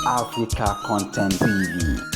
Africa Content TV.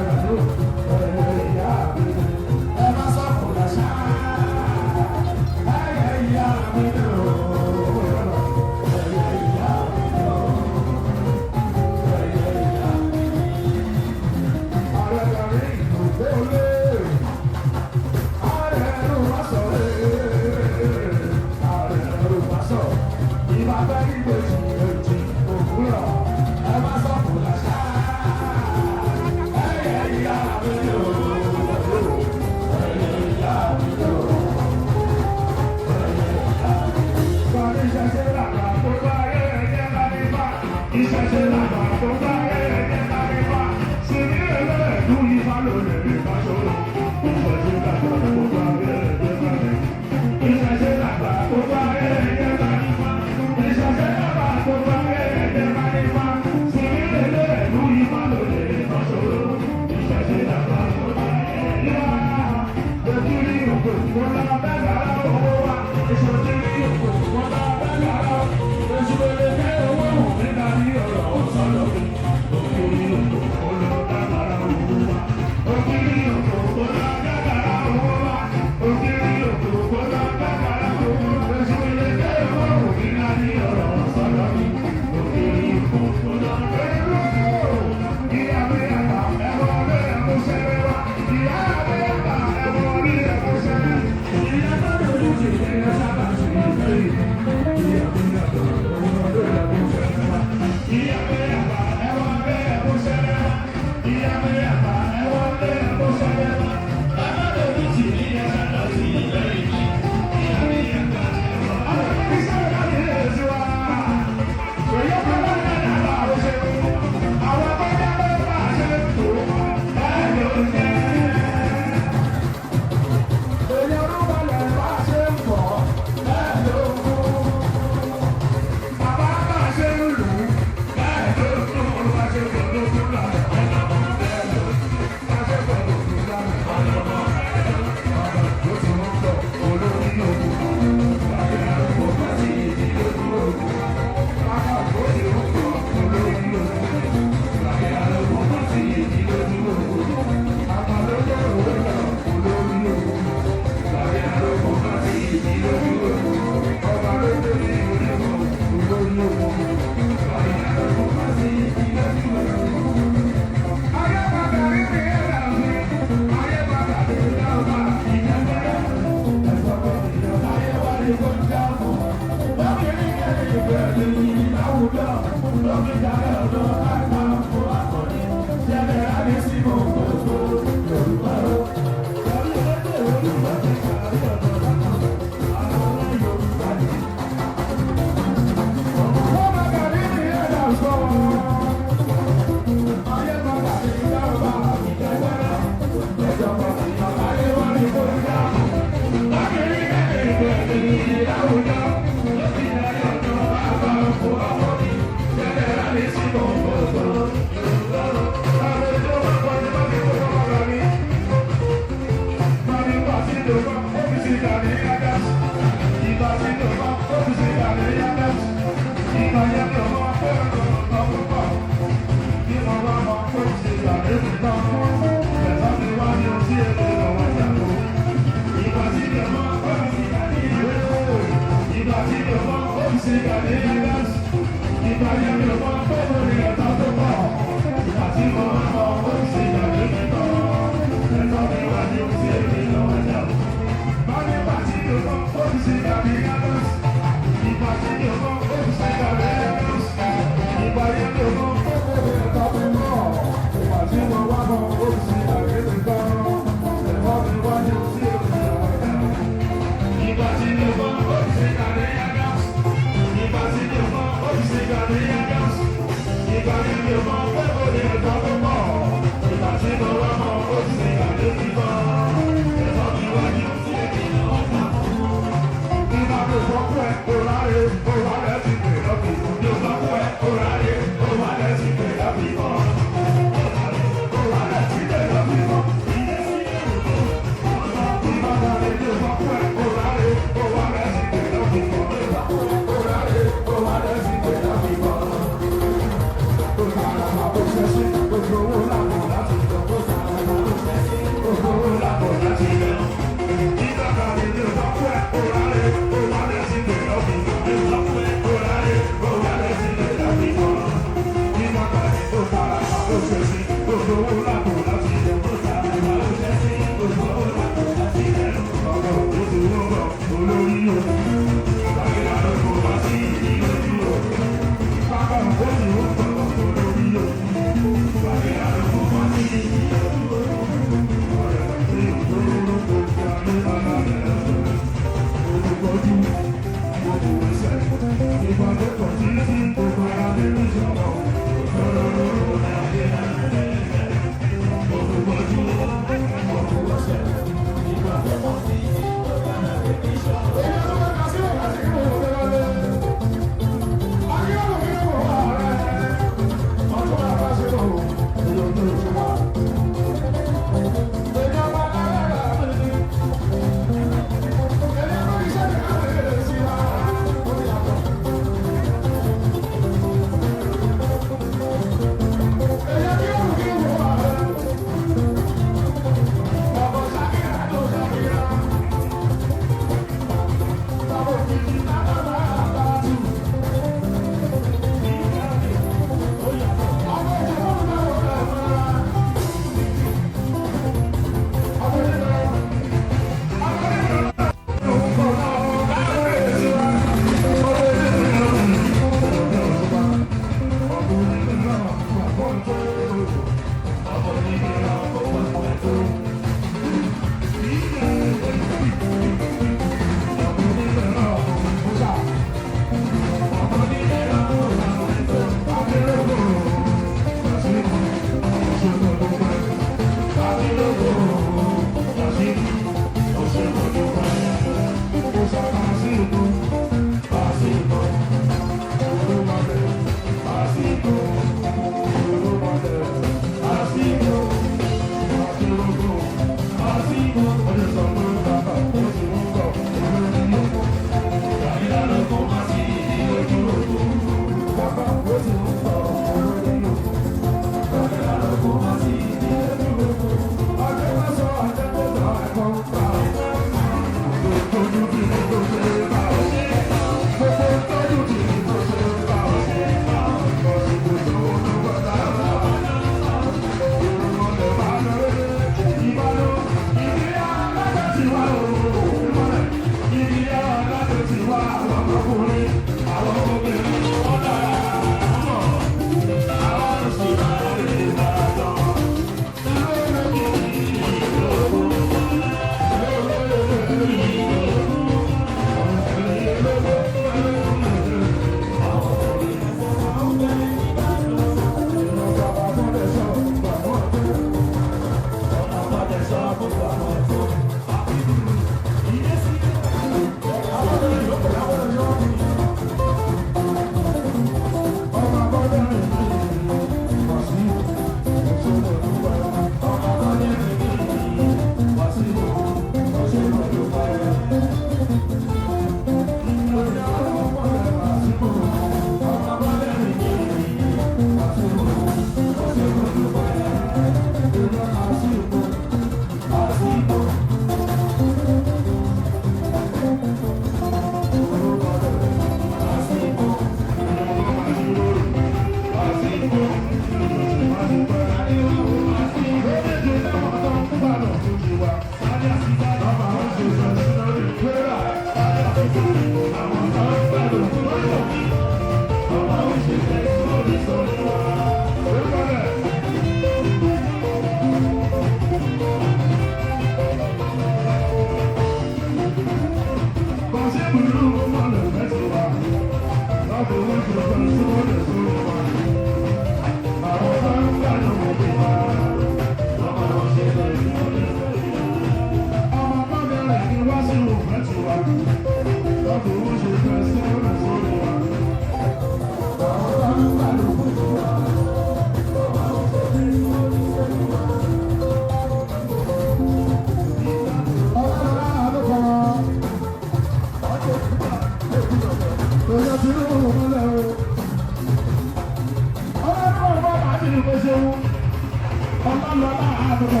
Ọlọ́lọ́lá àdúgbò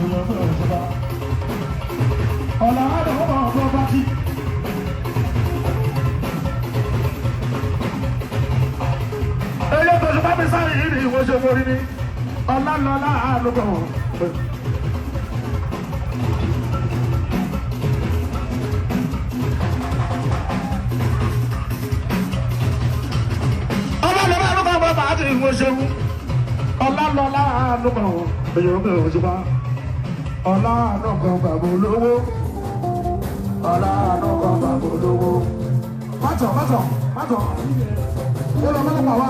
ìyọ̀fẹ́ òṣùpá. Ọ̀là àdúgbò ọ̀gbọ́n bá ti. Eyé tó ṣe bá mi sáré yìí ni ìwọ ṣe forí ni. Ọlọ́lọ́lá àdúgbò. Ọlọ́lọ́lá àdúgbò ọ̀gbọ́n bá ti ìwọ ṣe wú. Ọlọ́lọ́lá àdúgbò ìyọ̀fẹ́ òṣùpá. Ọlá àdúgbò bàbá olówó. Ọlá àdúgbò bàbá olówó. Mátọ̀ mátọ̀ mátọ̀. Ó lọ mọ́lọ́pàá wá.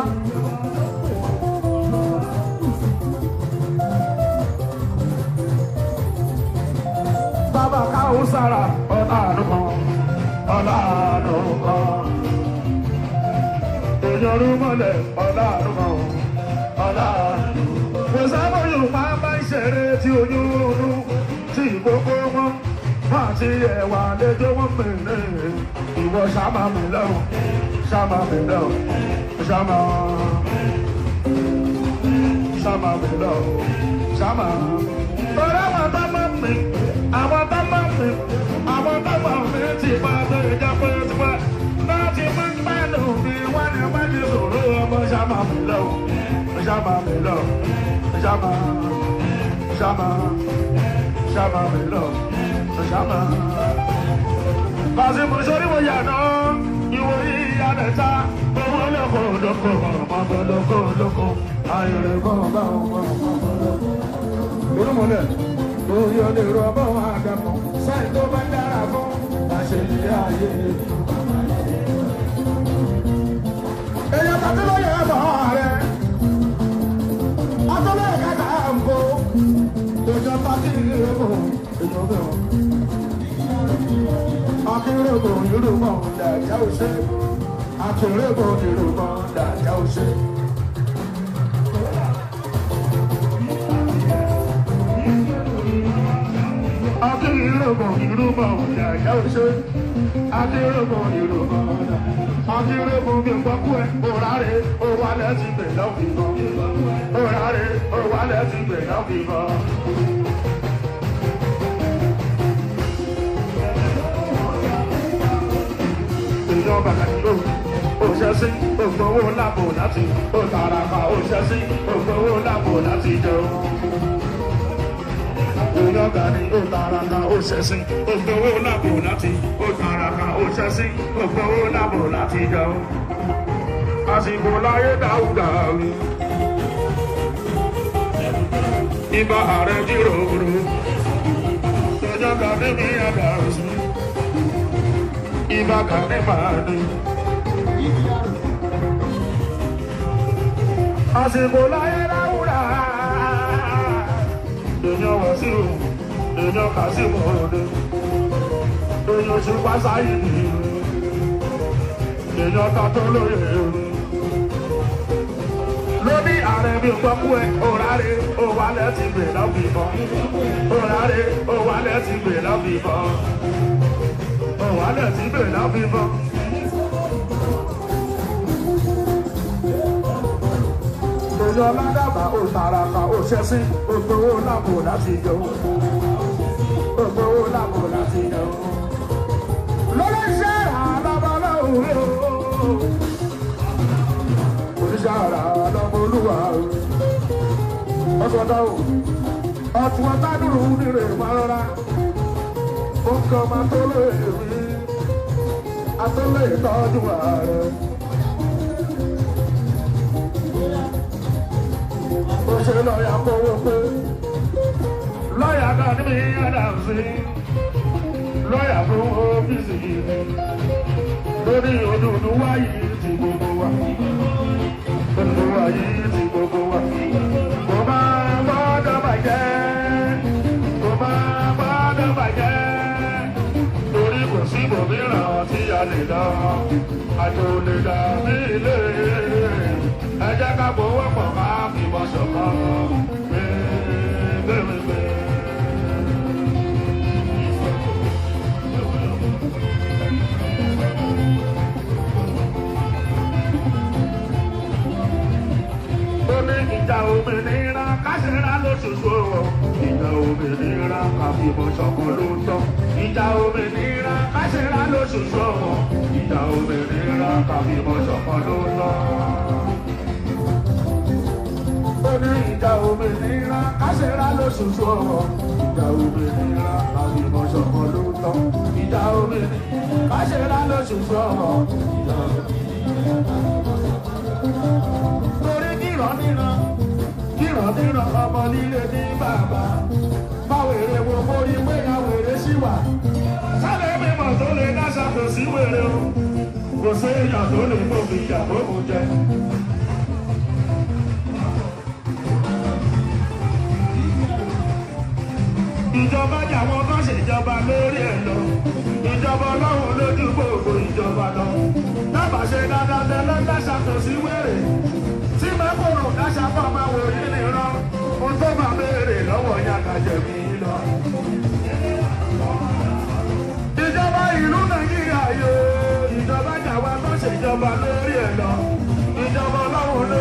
Bàbá káwọ́ sára ọ̀nà àdúgbò ọ̀nà àdúgbò. Èèyàn rú mọ́lẹ̀ ọ̀nà àdúgbò ọ̀nà àdúgbò. Kò sábà Yorùbá bá ń ṣeré tí oyún rú tí ìkókó wọn. Wọ́n àti ẹ̀wà lẹ́jọ́ wọn mèrè. Ìwọ ṣáma mi lọ́wọ́, ṣáma mi lọ́wọ́, ṣáma. Ṣáma mi lọ́wọ́, ṣáma. Tọ́lá àwọn bá mọ̀ mí, àwọn bá mọ̀ mí, àwọn bá mọ̀ mí ti máa bẹ̀rẹ̀ jẹ́ pé tiwẹ́. Náà ti máa ń gbádùn mi, wọ́n ní wọ́n ti sọ̀rọ̀ ọmọ ṣáma mi lọ́wọ́, ṣáma mi lọ́wọ́, ṣáma, ṣáma, ṣáma mi lọ́wọ́, ṣáma. Kàṣímù sórí wo yàrá ìwò ìyá rẹ̀ ta owó lóko lóko ọmọ lóko lóko ayọ̀rẹ̀ bọ̀ bá ọmọ ọmọ lóko. Olúmọ̀lẹ̀ lórí ọlẹ́rọ ọmọ àdàmọ̀ sáyìn tó bá dára fún àṣeyìí ayé. Èèyàn tàbí lóye ọmọ rẹ̀ atọ́lẹ̀ kàkà ń kó èèyàn tàbí ìrẹ́pọ̀ èèyàn bẹ̀rẹ̀. Akérèbò yorùbá dàjà òṣè. Akérèbò yorùbá dàjà òṣè. Akérèbò yorùbá dàjà òṣè. Akérèbò yorùbá dàjà. Akérèbò mi gbọ́kú ẹ̀ òrárẹ̀ òwálẹ̀ ti gbè lọ́fìbọn. Òrárẹ̀ òwálẹ̀ ti gbè lọ́fìbọn. Ìjọba kàdúró òṣèṣì ògbówó lápò láti òtàràkà òṣèṣì ògbówó lápò láti jẹun. Ìjọba ní òtàràkà òṣèṣì ògbówó lápò láti òtàràkà òṣèṣì ògbówó lápò láti jẹun. Àsìkò láyé dáúdà mi. Ibà ààrẹ jíròrò. Ìjọba ní mi àdàrú. Ibà kàní máa ní. Àsìkò láyé láwùrà. Èèyàn wọ̀ sí òun, èèyàn kà sí òde. Èèyàn ṣùpá sáyé nìyí. Èèyàn ta tó lóye òun. Lóní ààrẹ mi ò gbọ́kú ẹ, òrárẹ̀ òwálẹ̀ ti gbè lọ́bìbọn. Òrárẹ̀ òwálẹ̀ ti gbè lọ́bìbọn. Òwálẹ̀ ti gbè lọ́bìbọn. Èèyàn ládàbà ò tàràkà ò ṣẹ́sí, ògbówó lápò láti jẹun. Ògbówó lápò láti jẹun. Lórí iṣẹ́ àlábálá òwe o. Oníṣẹ́ àrà lọ́mọ olúwa o. Ọ̀sọ̀dá o. Ọ̀tún ọ̀tá dúró nírè máa rọra. Ó ń kọ́ máa tó lóye mi. Atọ́lé tọ́jú ààrẹ. Ó ṣe lọ́ọ̀yà kówó pé lọ́ọ̀yà kan níbi Adams lọ́ọ̀yà fún ọ́fíìsì mi lórí Odùduwà yìí ti gbogbo wa. Odùduwà yìí ti gbogbo wa. Kò máa gbọ́dọ̀ bàjẹ́. Kò máa gbọ́dọ̀ bàjẹ́. Torí kò sí ibòmíràn tí a lè lọ. Àjò lè dàbí ilé. Ẹ jẹ́ ká gbowó pọ̀ ká fìbọn ṣọ̀kan. Gbégbégbé. Ó ní ìjà òmìnira ká Káṣẹ́ra lóṣooṣù ọ̀wọ̀. Ìjà òmìnira káfíìmọ̀ ṣọ̀kan ló ń tọ́. Ìjà òmìnira káṣẹ́ra lóṣooṣù ọ̀wọ̀. Ìjà òmìnira káfíìmọ̀ ṣọ̀kan ló ń tọ́. Ó ní ìjà òmìnira káṣẹ́ra lóṣooṣù ọ̀wọ̀. Ìjà òmìnira káfíìmọ̀ ṣọ̀kan ló ń tọ́. Ìjà òmìnira káṣẹ́ra lóṣooṣù ọ̀wọ̀. Ìjà òmìnira. Torí kíran níran kíran níran ọmọ líle ní bàbá. Báwo èrè wo mórí pé àwèrè sí wà. Sálẹ̀ mímọ̀ tó lè dáṣà kò sí wèrè o. Kò sí èèyàn tó lè gbòmí ìyàwó mu jẹ.